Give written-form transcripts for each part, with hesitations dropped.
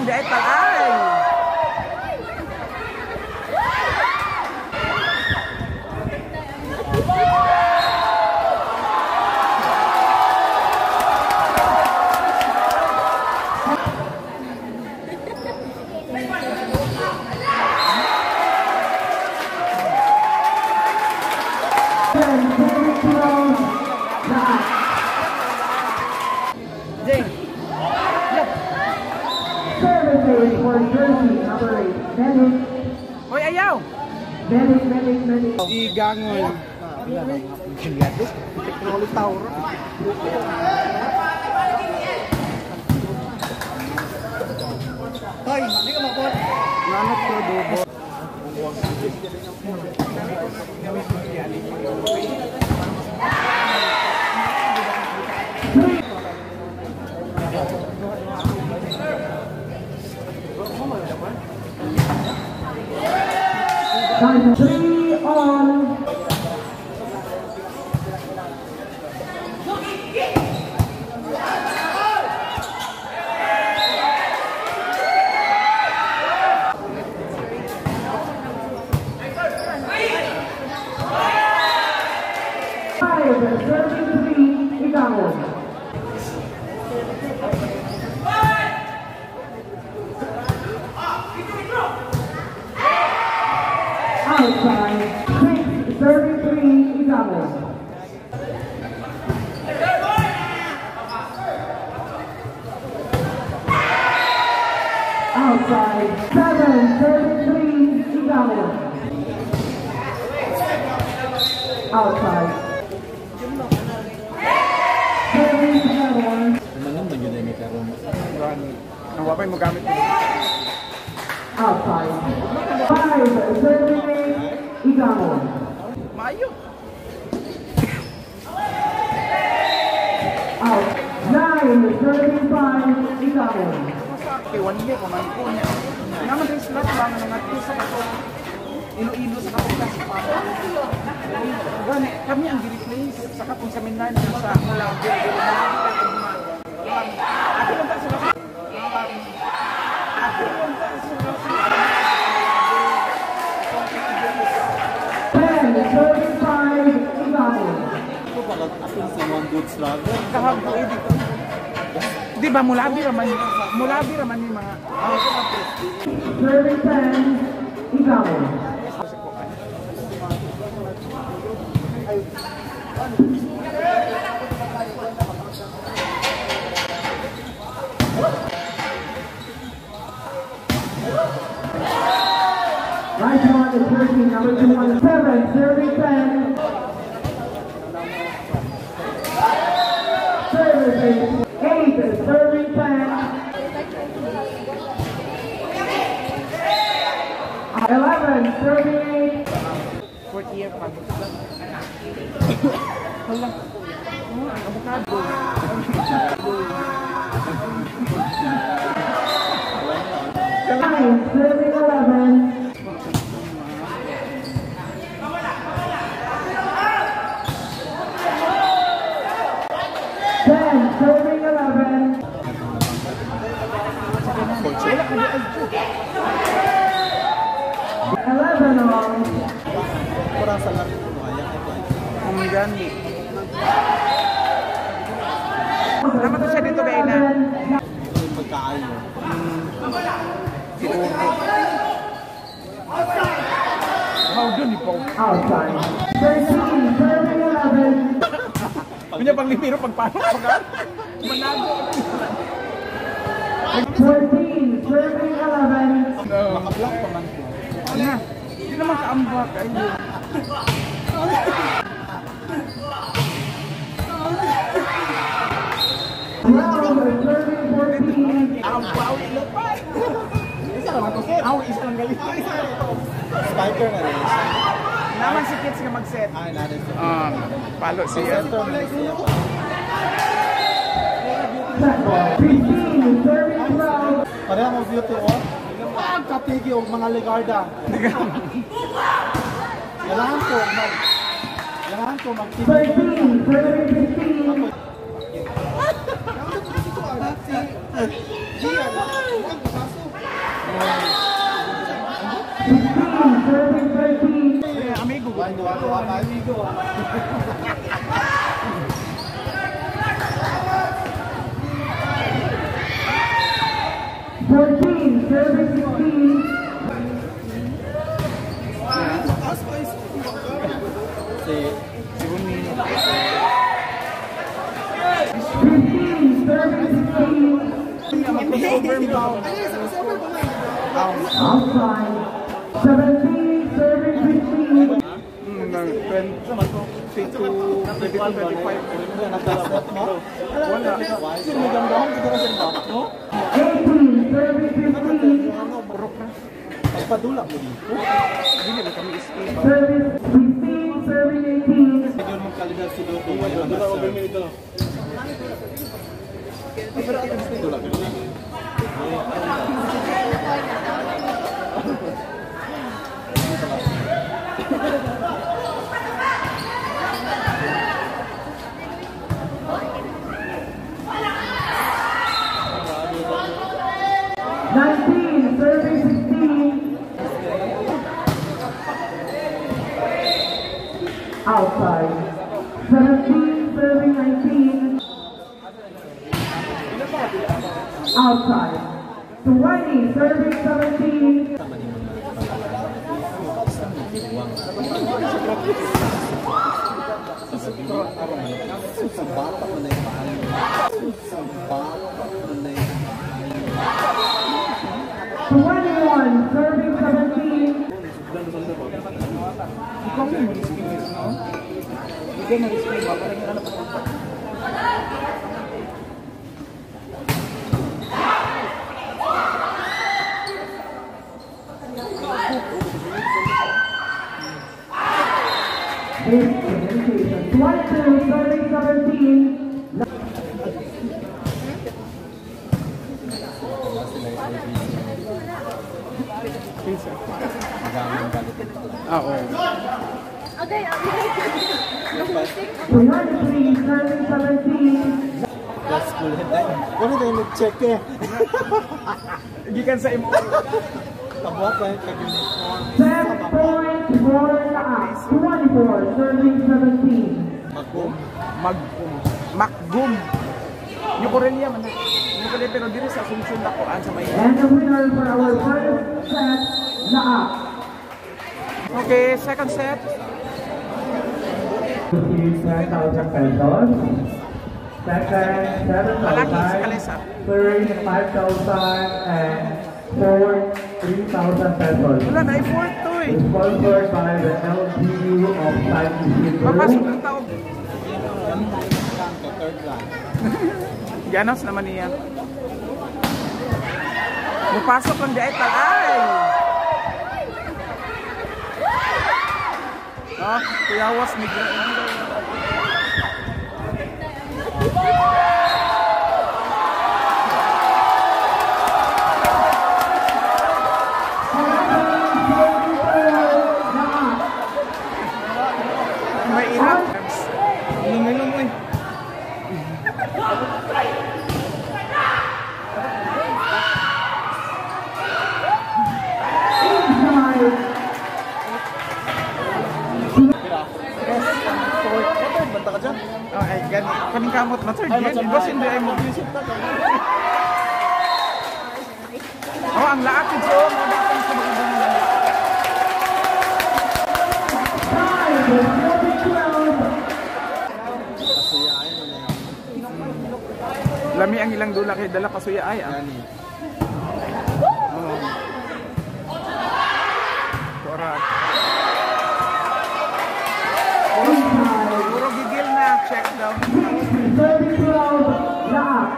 Di ay talay. Hoy, ayaw. Medic. Igangon. Hoy, di ka mapot. Nanot ko dubo. Time 3 on. 5, serving 3, Igangon. Outside, 6, serving 3, Igangon. Outside, 7, serving 3, Igangon. Outside. Serving 7. Nawapay mo gamit. Outside. 5, serving 8, Igangon. Maayo. Out. 9, serving 5, Igangon. Kay 1 year pa man ko niya. Naman din sila lang nga ngadto sa katong Iloilo sa katong class pa. Gani kami ang gi-replace sa katong seminar sa Mulabi. Ako lang ta sa Ako lang ta sa 10, serving 5, Igangon. Kahaboy dito. Di ba mulabi raman ni mga Serving 10, Igangon. Right one is 13, number 217, serving 10. Service 8, serving 10. 11, serving 8. Fourth year pa. Hala. Oh, avocado. 9, serving 11. 10, serving 11. 11 on. Ang gani. Tama to siya dito kay na. Siguro. How do ni Paul? Outside. 13, serving 11. Kunya pang limiro pagpano pag manago. 13, serving 11. No. Maka-block pa man ko. Ano? Di naman kaambak ayo. 12, serving 14. Aw, lupay. Isa lang ako. Aw, isa lang galing. Spiker na rin. Naman si Kids nga mag-set. Ay, natin siya. Palo siya. Center na siya. Set ball. 15, serving 12. Pareha mo beauty, oh. Ang katigi og mga ligarda. Ganahan ko mag Ganahan ko mag 13, serving 15. Si Gian, ang kaso. serving 13. Eh, amigo. Amigo. 14, serving 16. Si Bonnie. 15, serving 16. Mag-crossover mo. Outside. 17, serving 15. 22, 25. Wala. 18, serving 15. Purok na. Pagpadula mo dito. Hindi na kami escape. Service 15, serving 18. Medyo mong kalidad si Dodo. Dula o dito. Pero ang gusto dula. 19, serving 16. Outside. 17, serving 19. Outside. 20, serving 17. Sa bata mo na yung maayo. Sa bata mo na yung 21, serving 17. Ikaw mo mag-escape, no? Ikaw na-escape ba? Parang ano pa. Miscommunication. 22, serving 17. Ah, oo. Okay, okay. 23, serving 17. That's school head day. Wala tayo nag-check eh. Gikan sa imo. Tabuhat pa yung kag-uniform. 10 points for Laak. 24, serving 17. Magum. Magum. Makgum. New Corelia man na. New Corelia pero diri sa Asuncion na kuan sa may. And the winner for our first set, Laak. Okay, second set. 10,000 pesos. Second, Malaki sa 7,000. kalesa. Third, 5,000. And fourth, 3,000 pesos. Wala na, i-fourth to eh. Sponsored by the LGU of San Isidro. Papasok ng taog. Third lang. Gi-announce naman niya. Mupasok lang di ay talay. Ah, kuyawas ni May ilang. Inom-inom mo eh. Inside. Fourth, banta ka dyan. Oh, ay, gani. Kaning kamot na third. Ay, Yan, basin di ay mo. Oh, ang laak so, mo dapat sa mga ibang Time, 40-12. Kasuya ay mo na yan. Lami ang ilang dula kay dala pasuya ay. Ah. Gani. Oh. Tora. Inside. Puro gigil na check daw. 30-12, Laak.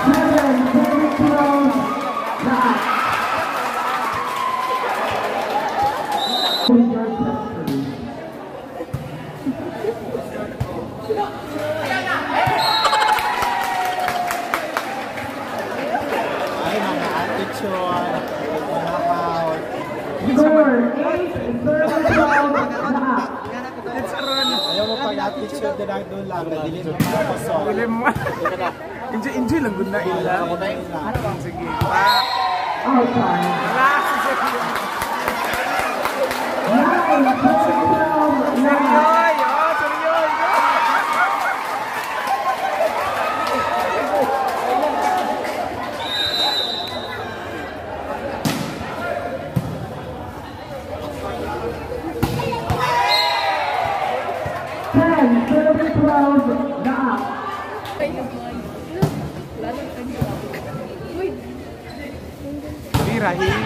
7, 30-12, Laak. With your history. Ay, mga attitude. Score 8, serving 12, lahat. It's aron. Ayaw mo pag attitude na lang doon lang. Dili mo mapasok. Dili mo. Enjoy, enjoy lang gud na ila. Sige. Pa. Outside. Last si Seryoy. 9, serving 12, lahat. Seryoy! Oh, Seryoy! 10, serving 12, lahat. Di Rahim.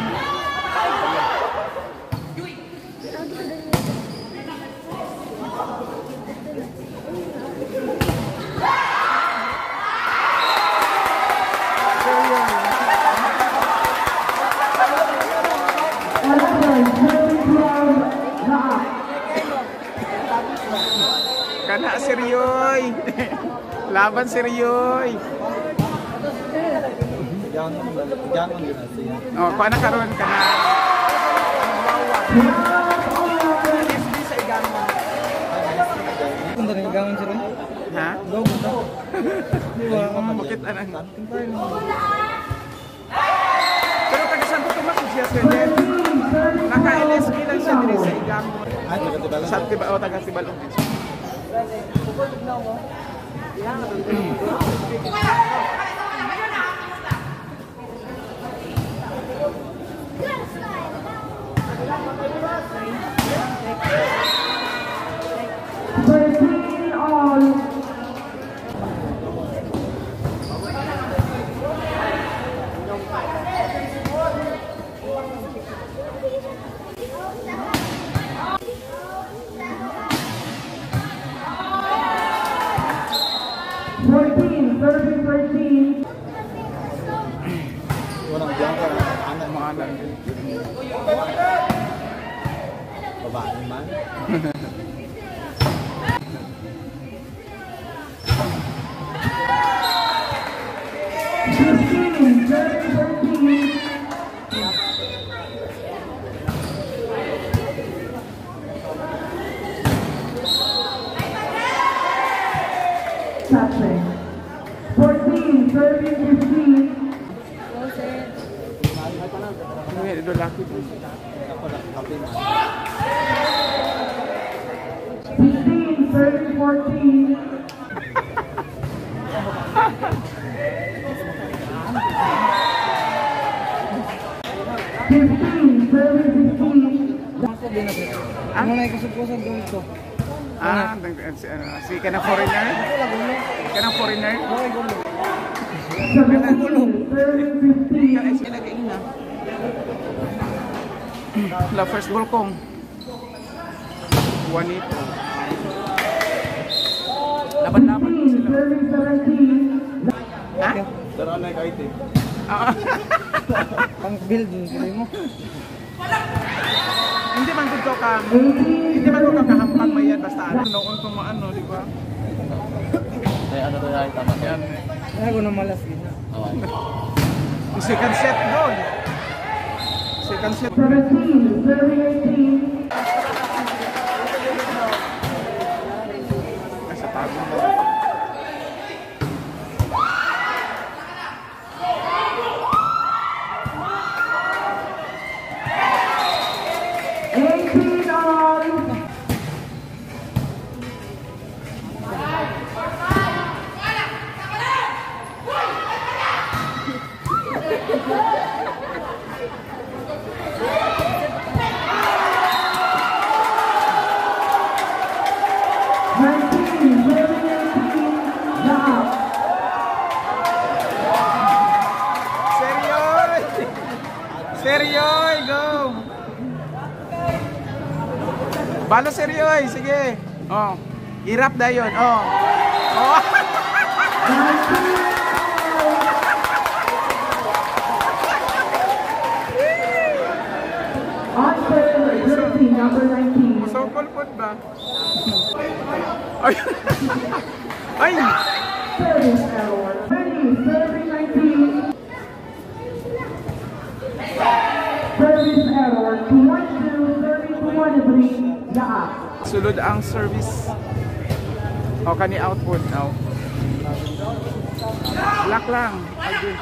11, serving 12, lahat. Kana Seryoy. Laban Seryoy. Gangon yun na siya. Oh, kuha na karon kana. 12 all. SB sa Igangon. Kung dali gangon siya rin. Ha? Go, go. Bukit anang. Pero taga Santo Tomas siya sir. 13, serving Naka-LSB lang siya diri sa 12, Igangon. Ay, taga Tibalong. Sa Tiba, oh, taga Tibalong din siya. 13 all. 14, serving 13. Walang biyangka. Anak Mga anak. Babae man. 15, serving 13. Touching. 14, serving 15. Hindi, do lucky po. Ako lang, kape man. 15, serving 14. 15, serving 15. Ano na ikaw doon ito? Ah, si ano, si kanang foreigner? Kanang foreigner? 17, serving 15. Kanang sila kaina. La first ball kong. Juanito. Laban-laban po 15, sila. serving 17. Ha? Dara na kahit eh. Ah. Pang build mo. Hindi man gud ka 18, hindi man gud ka kahampang mayan basta ano noon to ano, di ba? Ay, ano to ay tama. Yan. Ay, ko na malas gina. Yung second set doon. Second set. 17, serving 18. Ay, sa tago. 18 all. 19, serving 18. Lahat. Seryoy! Seryoy, go! Balo Seryoy, sige. Oh. Hirap dayon. Oh. Oh. On serve, jersey number 19. Musokol pod ba? Ay. Ay! Service error. 20, serving 19. Service error. 22, 23, Laak. Sulod ang service. O kani output now. Lock lang. Agree.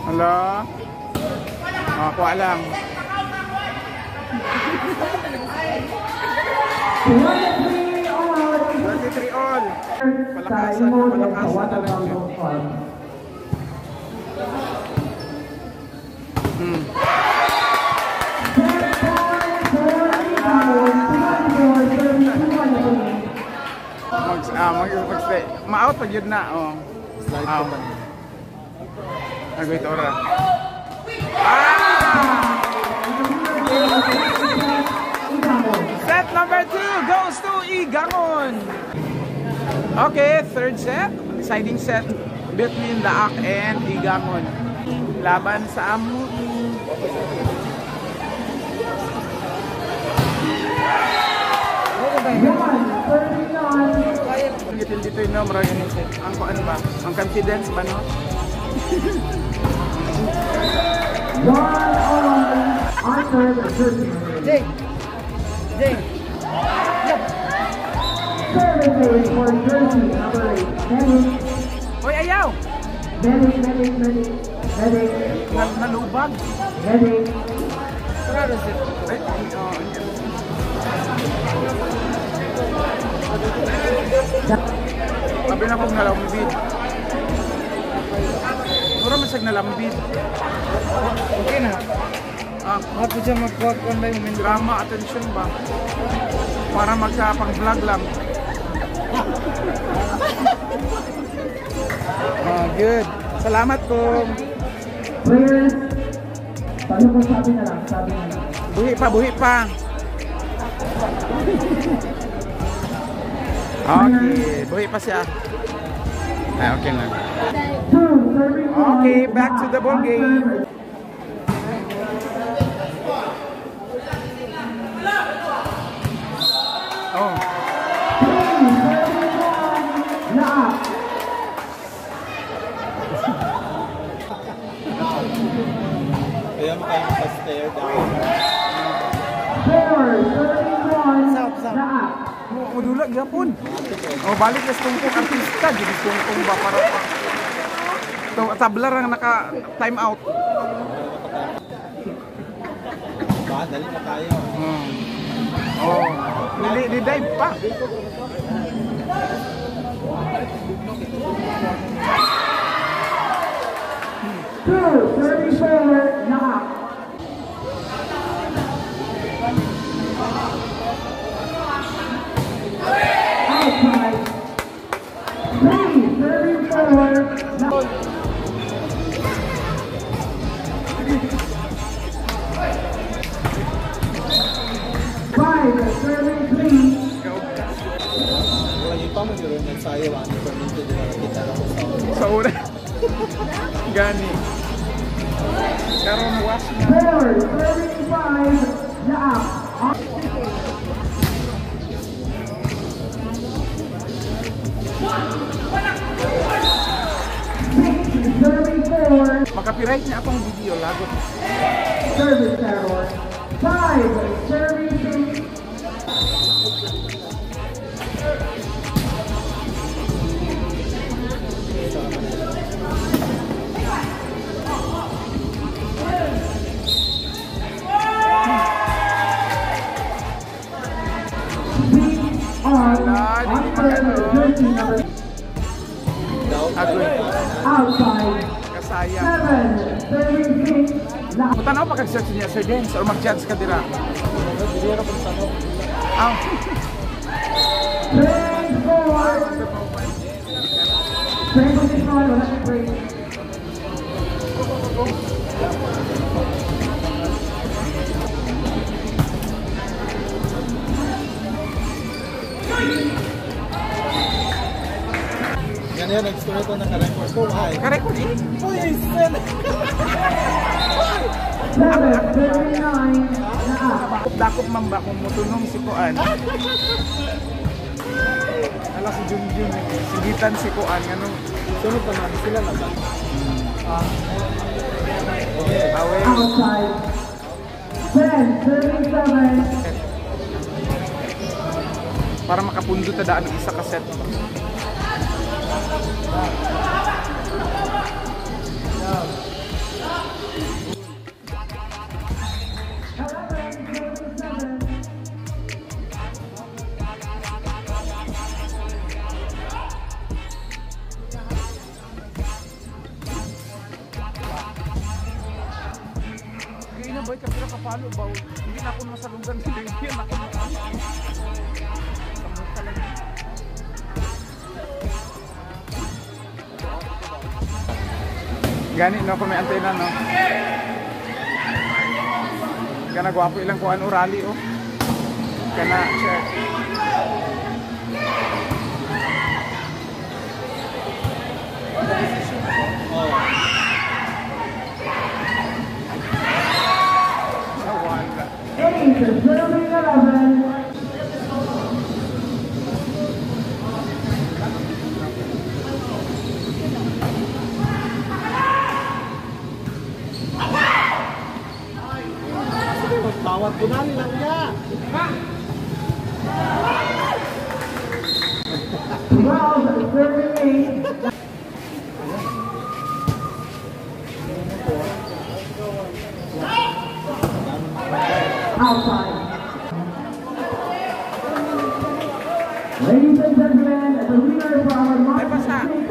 Hello? O, kuha lang. 23 all. 23 all. Sa Palakasan, Imod and sa palakasan na Water lang siya. Buffalo Farm. Set point for Igangon, 24, serving 23. Mag, ma-out pag yun na, oh. Slide Ah. ko ba niya? Agoy tora. Ah! Igangon. Set number 2 goes to Igangon. Okay, third set. Deciding set between Laak and Igangon. Laban sa Amui. 1, serving 9. Gitil dito yun, no? Marag ang kuan ba? Ang confidence ba, no? 1 all. On serve, jersey number 8. Service for jersey number 8. Medic, Hoy, ayaw! medic, medic, medic, medic, Nalubag. medic. Ay, oh, Sabi na kong nalambid. Mura man siyang nalambid. Okay na. Ah, Ako dyan magkuha-kuha ba yung drama attention ba? Para magka-pang-vlog lang. Ah, good. Salamat kong. Players, paano ko sabi na lang, sabi na lang. Buhi pa, buhi pa. Okay, buhi pa siya. Ay, okay na. 2, serving 1. Okay, back to the ball game. Oh, 3, serving 1. Laak. Kaya makain sa stair down. 4, serving 1. Laak. Mudula gyapon. Oh, balik na sa tungkong artista, gid tungkong ba para pa. Tabla ra naka time out. Ba, dali na tayo. Oh. Dili di dive pa. 2, serving 4. Laak. Outside. 3, serving 4. Laak. 5, serving 3. Wala yung pa mo yun, nagsayo, ano, permitted na kita na ko sa Sa una. Gani. Karon wash na. 4, serving 5. Laak. 6, serving 4. Makapiright niya akong video lagot. Service error. 5, serving 6. 6 all. Wala, On di serve, mag-ano. jersey number down. Agoy. outside. Kasaya. 7, serving 6. Laak. Mutanaw pa kag search niya Sir Dance or mag-judge ka dira. Dili ra kung sano. Ah, 10, 4. Break position, wala siyang break. Yan yan, nag-story ko naka-record ko. Why? Ka-record eh. Please, send 7, serving 9. Laak. Dakop man ba kung mutunong si Kuan? Ala si Junjun, eh. Sigitan si Kuan nganong Sunod pa namin sila na ba? Away. Outside. 10, serving 7. Para makapundo ta daan ng isa ka set. Kaya na boy, kapira kapalo ba? Hindi na ako masalunggan sa lingyan. Ako na Gani no, kung may antena no. Kana gwapo ilang kuan o rally oh. Kana check. Nawala. 8, serving 11. Tawag ko na nilang niya. 12, serving 8. Outside. Ladies and gentlemen, the winner for our Ay, basa. match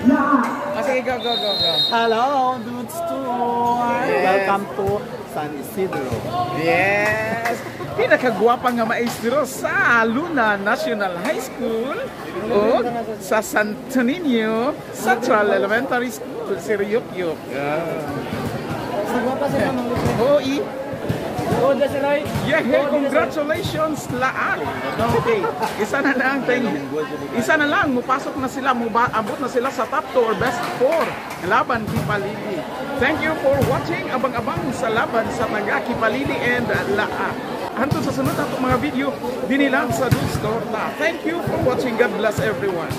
Laak. Oh, sige, go, go, go, go. Hello, Dudes Tour! Yes. Welcome to San Isidro. Yes! Pinakagwapa nga maestro sa Luna National High School o sa Santo Niño Central Elementary School, si Ryuk Yuk. Oo, i. Yeah, hey, congratulations, Laak. Okay, isa na lang, thank you. Isa na lang, mupasok na sila, abot na sila sa top 2 or best 4 laban Kipalili. Thank you for watching. Abang-abang sa laban sa taga Kipalili and Laak. Hantod sa sunod atong mga video, dinhi lang sa Dudes Torta. Thank you for watching. God bless everyone.